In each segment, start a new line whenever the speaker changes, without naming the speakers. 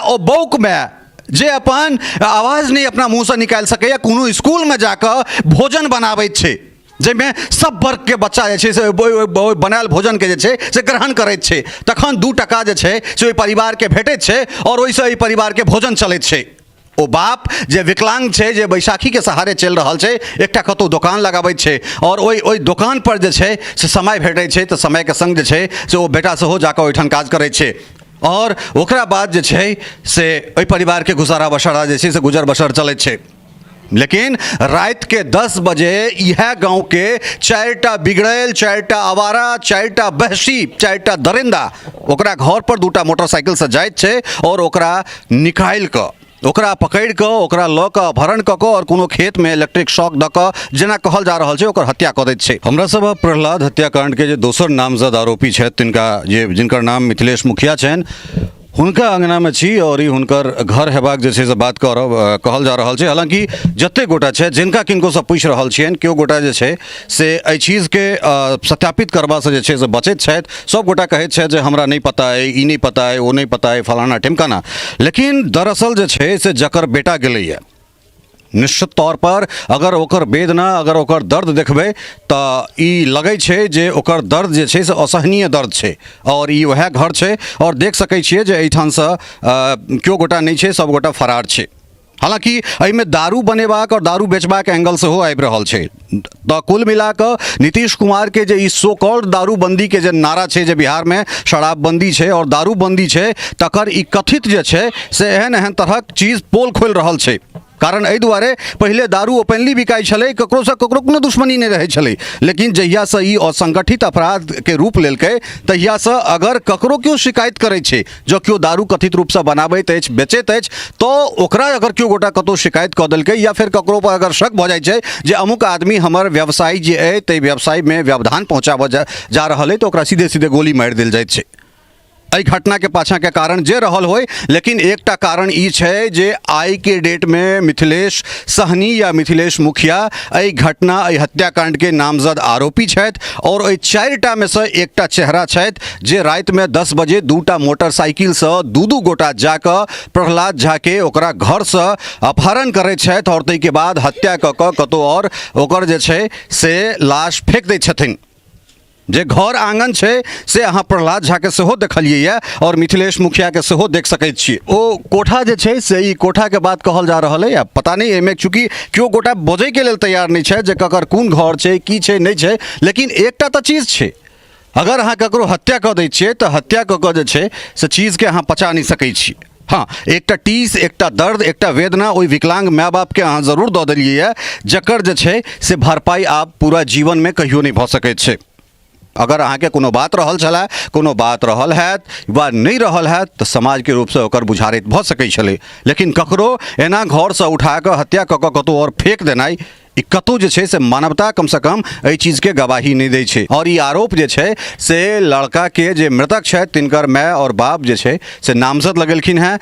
ओ बौक माय जे अपन आवाज नहि अपना मुँहसँ निकालि सकैए, कोनो इसकुलमे जाकऽ भोजन बनाबैत छै, जाहिमे सब वर्गके बच्चा जे छै से ओहि बनायल भोजनके जे छै से ग्रहण करैत छै, तखन 2 टका जे छै से ओहि परिवारके भेटैत छै आओर ओहिसँ एहि परिवारके भोजन चलैत छै। ओ बाप जे विकलांग छै, जे बैसाखीके सहारे चलि रहल छै, एकटा कतहु दोकान लगाबैत छै आओर ओहि दोकानपर जे छै से समय भेटै छै तऽ समयके सङ्ग जे छै से ओ बेटा सेहो जाकऽ ओहिठाम काज करै छै आओर ओकरा बाद जे छै से ओहि परिवारके गुजारा बसरा जे छै से गुजर बसर चलैत छै। लेकिन रातिके 10 बजे इएह गाँवके 4टा बिगड़ैल, 4टा आवारा, 4टा बहसी, 4टा दरिन्दा ओकरा घर पर 2टा मोटरसाइकिलसँ जाइत छै आओर ओकरा निकालि कऽ, ओकरा पकड़ि कऽ, ओकरा लऽ कऽ अपहरण कऽ कऽ आओर कोनो खेतमे इलेक्ट्रिक शॉक दऽ कऽ जेना कहल जा रहल छै ओकर हत्या कऽ दैत छै। हमरा सब प्रहलाद हत्याकांडके जे दोसर नामजद आरोपी छथि तिनका जे जिनकर नाम मिथिलेश मुखिया छनि हुनका अङ्गनामे छी आओर ई हुनकर घर हेबाक जे छै से बात करब कहल जा रहल छै। हालाँकि जतेक गोटा छथि जिनका किनकोसँ पूछि रहल छियनि केओ गोटा जे छै से एहि चीजके सत्यापित करबासँ जे छै से बचैत छथि। सब गोटा कहैत छथि जे हमरा नहि पता अइ, ई नहि पता अइ, ओ नहि पता अइ, फलाना ढिमकाना। लेकिन दरअसल जे छै से जकर बेटा गेलैए निश्चित तौर पर अगर ओकर वेदना, अगर ओकर दर्द देखबै तऽ ई लगै छै जे ओकर दर्द जे छै से असहनीय दर्द छै। आओर ई वएह घर छै आओर देख सकै छियै जे एहिठामसँ केओ गोटा नहि छै, सब गोटा फरार छै। हालाँकि एहिमे दारू बनेबाक आओर दारू बेचबाक एंगल सेहो आबि रहल छै। तऽ कुल मिला कऽ नीतीश कुमारके जे ई सो कॉल्ड दारूबंदीके जे नारा छै जे बिहारमे शराबबंदी छै आओर दारूबंदी छै, तकर ई कथित जे छै से एहन एहन तरहक चीज पोल खोलि रहल छै। कारण एहि दुआरे पहिले दारू ओपनली बिकाइ छलै, ककरोसँ ककरो कोनो दुश्मनी नहि रहै छलै। लेकिन जहियासँ ई असंगठित अपराधके रूप लेलकै तहियासँ अगर ककरो केओ शिकायत करै छै, जँ केओ दारू कथित रूपसँ बनाबैत अछि, बेचैत अछि, तऽ ओकरा अगर केओ गोटा कतहु शिकायत कऽ देलकै या फेर ककरो पर अगर शक भऽ जाइ छै जे अमुक आदमी हमर व्यवसाय जे अइ ताहि व्यवसायमे व्यवधान पहुँचाबऽ जा रहल अइ, तऽ ओकरा सीधे सीधे गोली मारि देल जाइत छै। एहि घटनाके पाछाँके कारण जे रहल होइ, लेकिन एकटा कारण ई छै जे आइके डेटमे मिथिलेश सहनी या मिथिलेश मुखिया एहि घटना, एहि हत्याकांडके नामजद आरोपी छथि आओर ओहि 4टामे सँ एकटा चेहरा छथि जे रातिमे 10 बजे 2टा मोटरसाइकिलसँ 2-2 गोटा जाकऽ प्रहलाद झाके ओकरा घरसँ अपहरण करै छथि आओर ताहिके बाद हत्या कऽ कऽ कतहु आओर ओकर जे छै से लाश फेक दै छथिन। जे घर आंगन छै से अहाँ प्रहलाद झाके सेहो देखलियै आओर मिथिलेश मुखियाके सेहो देख सकै छियै। ओ कोठा जे छै से ई कोठाके बात कहल जा रहल अइ। आ पता नहि एहिमे चूँकि केओ गोटा बजैके लेल तैयार नहि छथि जे ककर कोन घर छै, की छै, नहि छै। लेकिन एकटा तऽ चीज छै, अगर अहाँ ककरो हत्या कऽ दै छियै तऽ हत्या कऽ कऽ जे छै से चीजके अहाँ पचा नहि सकै छी। हँ, एकटा टीस, एकटा दर्द, एकटा वेदना ओहि विकलांग माय बापके अहाँ जरूर दऽ देलियै जकर जे छै से भरपाइ आब पूरा जीवनमे कहियो नहि भऽ सकैत छै। अगर अहाँके कोनो बात रहल छलए, कोनो बात रहल हैत वा नहि रहल हैत तऽ समाजके रूपसँ ओकर बुझारैत भऽ सकै छलै। लेकिन ककरो एना घरसँ उठा कऽ हत्या कऽ कऽ कतहु आओर फेक देनाइ ई कतहु जे छै से मानवता कमसँ कम एहि चीजके गवाही नहि दै छै। आओर ई आरोप जे छै से लड़काके जे मृतक छथि तिनकर माय आओर बाप जे छै से नामजद लगेलखिन हेँ।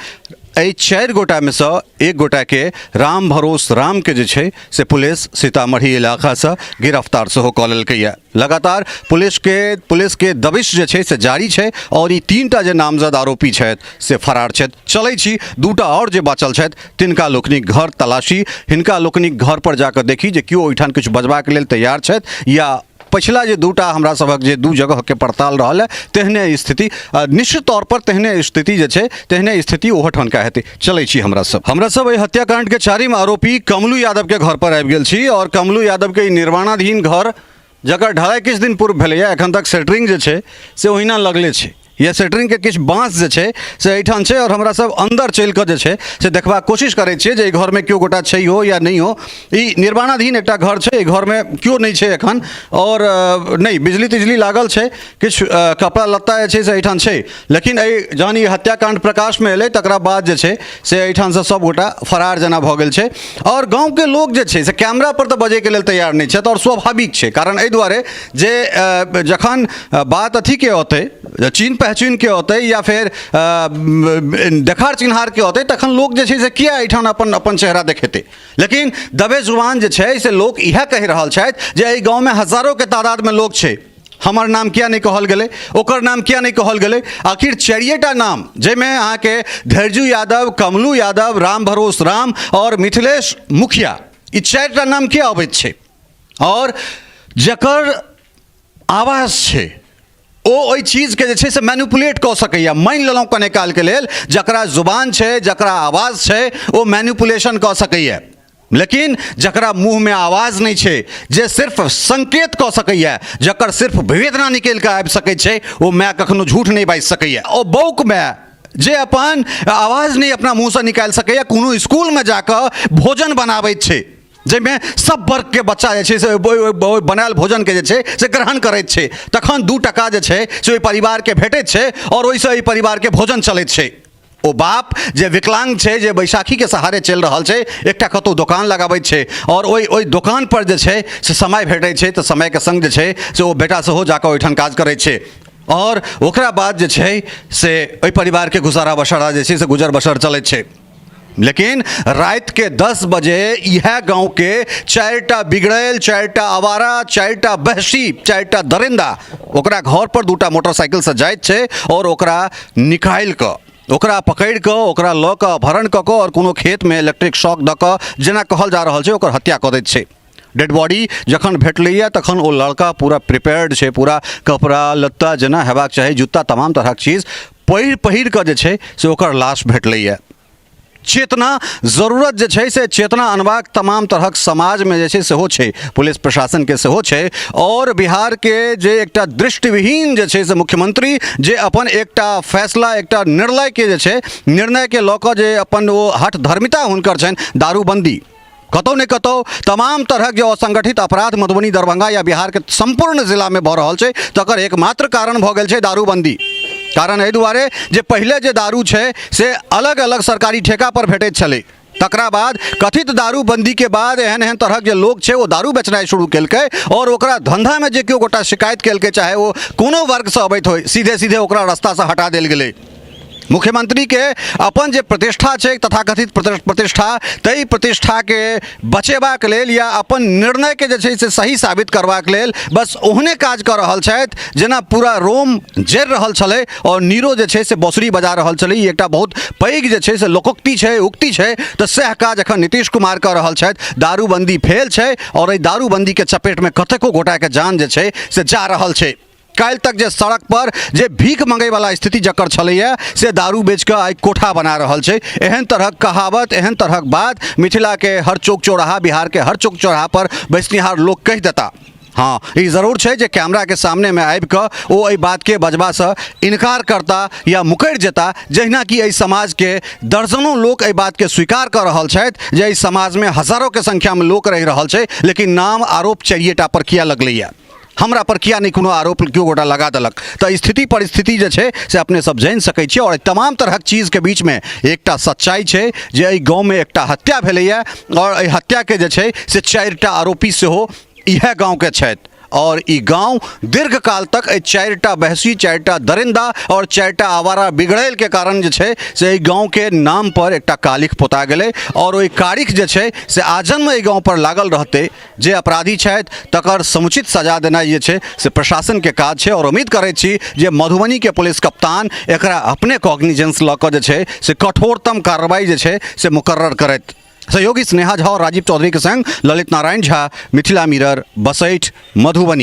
एहि 4 गोटामे सँ एक गोटाके राम भरोस रामके जे छै से पुलिस सीतामढ़ी इलाकासँ गिरफ्तार सेहो कऽ लेलकैए। लगातार पुलिसके दबिश जे छै से जारी छै आओर ई 3टा जे नामजद आरोपी छथि से फरार छथि। चलै छी 2टा आओर जे बाँचल छथि तिनका लोकनिक घर तलाशी, हिनका लोकनिक घर पर जाकऽ देखी जे केओ ओहिठाम किछु बजबाक लेल तैयार छथि या पछिला जे 2टा हमरा सभक जे 2 जगहके पड़ताल रहल है तेहने स्थिति, निश्चित तौर पर तेहने स्थिति जे छै तेहने स्थिति ओहोठामका हेतै। चलै छी हमरा सब। हमरा सब एहि हत्याकांडके 4म आरोपी कमलू यादवके घर पर आबि गेल छी आओर कमलू यादवके ई निर्माणाधीन घर जकर ढलाई किछु दिन पूर्व भेलैए, एखन तक सेटरिंग जे छै से ओहिना लगले छै। या सेटरिंगके किछु बाँस जे छै से एहिठाम छै आओर हमरा सब अन्दर चलि कऽ जे छै से देखबाक कोशिश करै छियै जे एहि घरमे केओ गोटा छै हो या नहि हो। ई निर्माणाधीन एकटा घर छै, एहि घरमे केओ नहि छै एखन आओर नहि बिजली तिजली लागल छै, किछु कपड़ा लत्ता जे छै से एहिठाम छै। लेकिन एहि जहन ई हत्याकांड प्रकाशमे एलै तकरा बाद जे छै से एहिठामसँ सब गोटा फरार जेना भऽ गेल छै। आओर गाँवके लोक जे छै से कैमरा पर तऽ बजैके लेल तैयार नहि छथि आओर स्वाभाविक छै, कारण एहि दुआरे जे जखन बात अथीके औतै, चिन्ह पहचानके औतै या फेर देखार चिन्हारके औतै तखन लोक जे छै से किया एहिठाम अपन अपन चेहरा देखेतै। लेकिन दबे जुबान जे छै से लोक इएह कहि रहल छथि जे एहि गाँवमे हजारोके तादादमे लोक छै, हमर नाम किया नहि कहल गेलै, ओकर नाम किया नहि कहल गेलै? आखिर चारिएटा नाम, जाहिमे अहाँके धैर्यू यादव, कमलू यादव, राम भरोस राम आओर मिथिलेश मुखिया, ई चारिटा नाम किया अबैत छै? आओर जकर आवाज छै ओ ओहि चीजके जे छै से मैनिपुलेट कऽ सकैए। मानि लेलहुँ कने कालके लेल, जकरा जुबान छै, जकरा आवाज छै, ओ मैनिपुलेशन कऽ सकैए, लेकिन जकरा मुँहमे आवाज नहि छै, जे सिर्फ संकेत कऽ सकैए, जकर सिर्फ वेदना निकलि कऽ आबि सकै छै, ओ माय कखनो झूठ नहि बाजि सकैए। ओ बौक माय जे अपन आवाज नहि अपना मुँहसँ निकालि सकैए, कोनो इसकुलमे जाकऽ भोजन बनाबैत छै, जाहिमे सब वर्गके बच्चा जे छै से ओहि बनायल भोजनके जे छै से ग्रहण करैत छै, तखन 2 टका जे छै से ओहि परिवारके भेटैत छै आओर ओहिसँ एहि परिवारके भोजन चलैत छै। ओ बाप जे विकलांग छै, जे बैसाखीके सहारे चलि रहल छै, एकटा कतहु दोकान लगाबैत छै आओर ओहि दोकानपर जे छै से समय भेटै छै, तऽ समयके सङ्ग जे छै से ओ बेटा सेहो जाकऽ ओहिठाम काज करै छै आओर ओकरा बाद जे छै से ओहि परिवारके गुजारा बसरा जे छै से गुजर बसर चलैत छै। लेकिन रातिके 10 बजे इएह गाँवके 4टा बिगड़ैल, 4टा आवारा, 4टा बहसी, 4टा दरिन्दा ओकरा घरपर 2टा मोटरसाइकिलसँ जाइत छै आओर ओकरा निकालि कऽ, ओकरा पकड़ि कऽ, ओकरा लऽ कऽ अपहरण कऽ कऽ आओर कोनो खेतमे इलेक्ट्रिक शॉक दऽ कऽ, जेना कहल जा रहल छै, ओकर हत्या कऽ दैत छै। डेड बॉडी जखन भेटलैए तखन ओ लड़का पूरा प्रिपेयर्ड छै, पूरा कपड़ा लत्ता जेना हेबाक चाही, जूता, तमाम तरहक चीज पहिर पहिर कऽ जे छै से ओकर लाश भेटलैए। चेतना जरूरत जे छै से चेतना अनबाक तमाम तरहक समाजमे जे छै सेहो छै, पुलिस प्रशासनके सेहो छै आओर बिहारके जे एकटा दृष्टिविहीन जे छै से मुख्यमंत्री जे अपन एकटा फैसला, एकटा निर्णयके जे छै निर्णयके लऽ कऽ जे अपन ओ हठ धर्मिता हुनकर छनि, दारूबंदी, कतहु ने कतहु तमाम तरहक जे असंगठित अपराध मधुबनी, दरभंगा या बिहारके सम्पूर्ण जिलामे भऽ रहल छै, तकर एकमात्र कारण भऽ गेल छै दारूबंदी। कारण एहि दुआरे जे पहिले जे दारू छै से अलग अलग सरकारी ठेका पर भेटैत छलै, तकरा बाद कथित दारूबंदीके बाद एहन एहन तरहक जे लोक छै ओ दारू बेचनाइ शुरू केलकै आओर ओकरा धन्धामे जे केओ गोटा शिकायत केलकै, चाहे ओ कोनो वर्गसँ अबैत होइ, सीधे सीधे ओकरा रास्तासँ हटा देल गेलै। मुख्यमंत्री के अपन जे प्रतिष्ठा छै, तथाकथित प्रतिष्ठा, ताहि प्रतिष्ठाके बचेबाक लेल या अपन निर्णयके जे छै से सही साबित करबाक लेल बस ओहने काज कऽ रहल छथि जेना पूरा रोम जरि रहल छलै आओर नीरो जे छै से बौसरी बजा रहल छलै। ई एकटा बहुत पैघ जे छै से लोकोक्ति छै, उक्ति छै, तऽ सएह काज एखन नीतीश कुमार कऽ रहल छथि। दारूबंदी फेल छै आओर एहि दारूबंदीके चपेटमे कतेको गोटाके जान जे छै से जा रहल छै। काल्हि तक जे सड़क पर जे भीख मंगैवला स्थिति जकर छलैए से दारू बेच कऽ आइ कोठा बना रहल छै। एहन तरहक कहावत, एहन तरहक बात मिथिलाके हर चौक चौराहा, बिहारके हर चौक चौराहा पर बैसनिहार लोक कहि देता। हँ, ई जरूर छै जे कैमराके सामनेमे आबि कऽ ओ एहि बातके बजबासँ इनकार करता या मुकरि जेता, जहिना कि एहि समाजके दर्जनों लोक एहि बातके स्वीकार कऽ रहल छथि जे एहि समाजमे हजारोके संख्यामे लोक रहि रहल छै, लेकिन नाम आरोप चारिएटा पर किया लगलैए, हमरा पर किया नहि कोनो आरोप केओ गोटा लगा देलक। तऽ स्थिति परिस्थिति जे छै से अपने सब जानि सकै छियै। आओर तमाम तरहक चीजके बीचमे एकटा सच्चाइ छै जे एहि गाँवमे एकटा हत्या भेलैए आओर एहि हत्याके जे छै से 4टा आरोपी सेहो इएह गाँवके छथि आओर ई गाँव दीर्घकाल तक एहि 4टा बहसी, 4टा दरिन्दा आओर 4टा आवारा बिगड़ैलके कारण जे छै से एहि गाँवके नाम पर एकटा कालिख पोता गेलै आओर ओहि कारिख जे छै से आजन्म एहि गाँव पर लागल रहतै। जे अपराधी छथि तकर समुचित सजा देनाइ जे छै से प्रशासनके काज छै आओर उम्मीद करै छी जे मधुबनीके पुलिस कप्तान एकरा अपने कॉग्निजेंस लऽ कऽ जे छै से कठोरतम कार्रवाई जे छै से मुकर्रर करैत। सहयोगी स्नेहा झा और राजीव चौधरी के संग ललित नारायण झा, मिथिला मिरर, बसैठ, मधुबनी।